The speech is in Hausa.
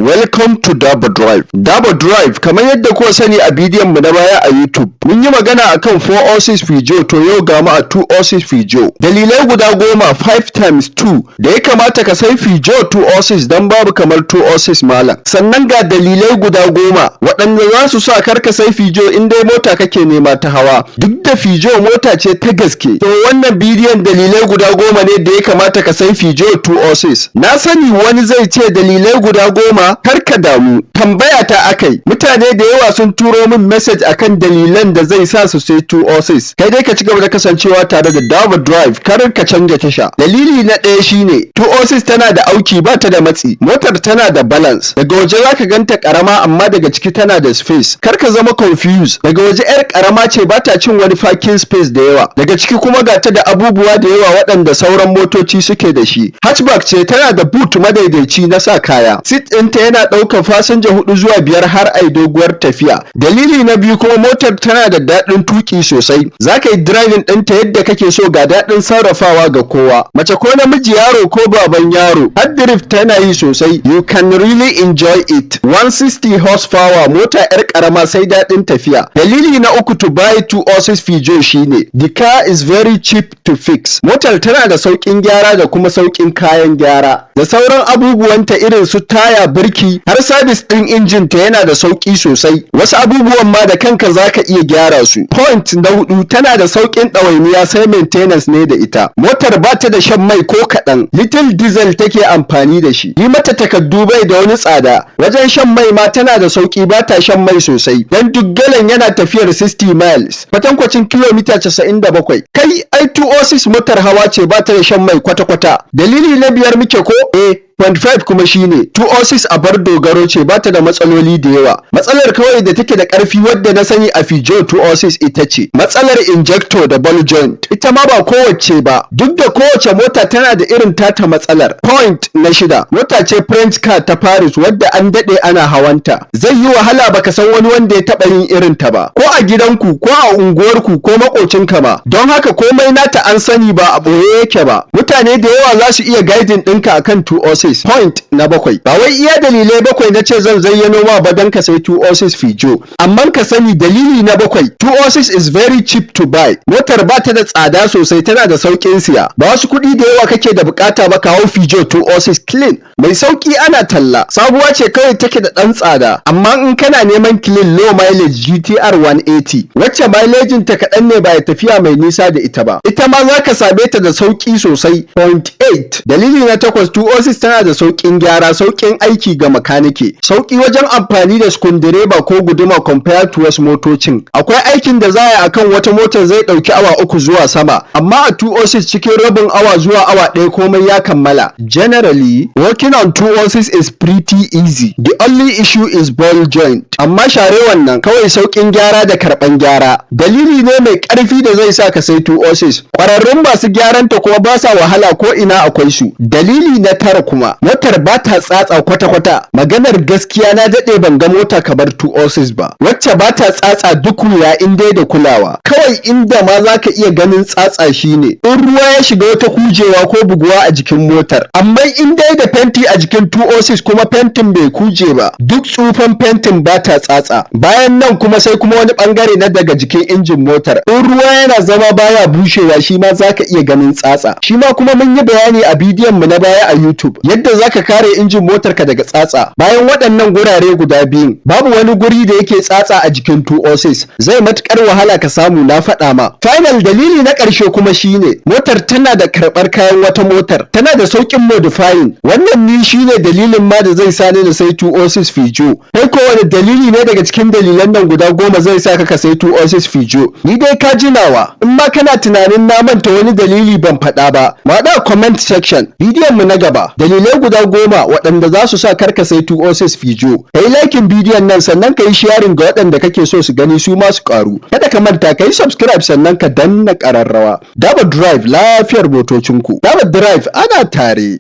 Welcome to Dabo Drive. Dabo Drive, kamar yadda kuka sani, a bidiyon mu na baya a YouTube mun yi magana akan 406 Peugeot. To yau ga mu a 206 Peugeot. Dalilai guda 10, 5 times 2, da ya kamata ka sai Peugeot 206, dan babu kamar 206, malam. Sannan ga dalilai guda 10 waɗanda za su sa kar ka sai Peugeot in dai mota kake nema ta hawa, duk da Peugeot mota ce ta gaske. To wannan bidiyon dalilai guda 10 ne da ya kamata ka sai Peugeot 206. Na sani wani zai ce dalilai guda 10, kar ka damu, tambaya ta akai. Mutane da yawa sun turo min message akan dalilan da zai sa su sai 206. Kai dai ka ci gaba da kasancewa tare da Dabo Drive, kar ka canja tasha. Dalili na ɗaya shine 206 tana da auki, ba ta da matsi. Motar tana da balance. Daga waje zaka ganta karama, amma daga ciki tana da space. Kar ka zama confused. Daga waje yar karama ce, ba ta cin wani parking space da yawa. Daga ciki kuma ga ta da abubuwa da yawa waɗanda sauran motoci suke da shi. Hatchback ce, tana da boot madaidaici na sa kaya. Seat ɗinta yana ɗaukar fasinja hudu zuwa biyar har ai doguwar tafiya. Dalili na biyu kuma, motar tana da daɗin tuki sosai. Za ka yi driving ɗinta yadda kake so, ga daɗin sarrafawa ga kowa, mace ko namiji, yaro ko baban yaro. Har drift tana yi sosai. You can really enjoy it. 160 horsepower, mota yar karama sai daɗin tafiya. Dalili na uku to buy 206 Peugeot shine the car is very cheap to fix. Motar tana da sauƙin gyara da kuma sauƙin kayan gyara da sauran abubuwanta irin su taya, birki, har service ɗin injin ta yana da sauƙi sosai. Wasu abubuwan ma da kanka zaka iya gyara su. Point na hudu, tana da sauƙin ɗawainiya, sai maintenance ne da ita. Motar ba ta da shan mai ko kaɗan, little diesel take amfani da shi. Yi mata takardu bai da wani tsada. Wajen shan mai ma tana da sauƙi, ba ta shan mai sosai, dan duk galan yana tafiyar 60 miles, kwatankwacin kilomita 97. Kai, ai 206 motar hawa ce, ba ta da shan mai kwata-kwata. Dalili na biyar muke ko? Eh. 0.5 kuma shine 206 a bar dogaro ce, ba ta da matsaloli da yawa. Matsalar kawai da take da ƙarfi wadda na sani a Peugeot 206 ita ce matsalar injector da ball joint. Ita ma ba kowace ba, duk da kowace mota tana da irin tata matsalar. Point na shida, mota ce French car ta Paris wadda an daɗe ana hawanta. Zai yi wahala baka san wani wanda ya taɓa yin irin ta ba, ko a gidanku, ko a unguwarku, ko makocinka ma. Don haka komai nata an sani, ba a ɓoye yake ba. Mutane da yawa za su iya guiding ɗinka akan 206. Point na bakwai, ba wai iya dalilai bakwai na ce zan zayyano ma ba don ka sai 206 Peugeot, amma ka sani, dalili na bakwai, 206 is very cheap to buy. Motar ba ta da tsada sosai, tana da sauƙin siya. Ba wasu kuɗi da yawa kake da bukata ba ka hau Peugeot 206 clean, mai sauki. Ana talla sabuwa ce kawai take da ɗan tsada, amma in kana neman clean, low mileage GTR 180, wacce mileage ta kaɗan ne, ba ya tafiya mai nisa da ita ba, ita ma za ka same ta da sauki sosai. Point 8, dalili na takwas, 206 tana da sauƙin gyara, sauƙin aiki ga makanike, sauƙi wajen amfani da sukundireba ko guduma compared to wasu motocin. Akwai aikin da za a yi akan wata motar zai ɗauki awa 3 zuwa sama, amma a 206 cikin rabin awa zuwa awa 1 komai ya kammala. Generally, working on 206 is pretty easy. The only issue is ball joint, amma share wannan kawai. Sauƙin gyara da karɓan gyara dalili ne mai ƙarfi da zai sa ka sai 206. Ƙwararrun masu gyaran ta kuma ba sa wahala, ko ina akwai su. Dalili na tara kuma, motar ba ta tsatsa kwata-kwata. Maganar gaskiya, na daɗe ban ga mota kamar 206 ba wacce ba ta tsatsa duk wuya, in dai da kulawa. Kawai inda ma za ka iya ganin tsatsa shine in ruwa ya shiga wata kujewa ko buguwa a jikin motar. Amma in dai da fenti a jikin 206 kuma fentin bai kuje ba, duk tsufan fentin ba ta tsatsa. Bayan nan kuma sai kuma wani bangare na daga jikin injin motar, in ruwa yana zama baya bushewa, shi ma za ka iya ganin tsatsa. Shi ma kuma mun yi bayani a bidiyon mu na baya a YouTube yadda zaka kare injin motarka daga tsatsa. Bayan waɗannan gurare guda biyun, babu wani guri da yake tsatsa a jikin 206. Zai matukar wahala ka samu, na faɗa ma. Final dalili na ƙarshe kuma shine motar tana da karɓar kayan wata motar, tana da sauƙin modifying. Wannan ni shine dalilin ma da zai sani na sai 206 Peugeot. Kai ko, wani dalili ne daga cikin dalilan nan guda 10 zai sa ka sai 206 Peugeot? Ni dai ka jinawa. In ma kana tunanin na manta wani dalili ban faɗa ba, mu haɗu a comment section. Bidiyon mu na gaba, dalilai guda 10 waɗanda za su sa karka sai 206 Peugeot. Ka yi liking bidiyon nan, sannan ka yi sharing ga waɗanda kake so su gani su ma su ƙaru. Kada ka manta ka yi subscribe, sannan ka danna ƙararrawa. Daba Drive, lafiyar motocinku. Daba Drive, ana tare.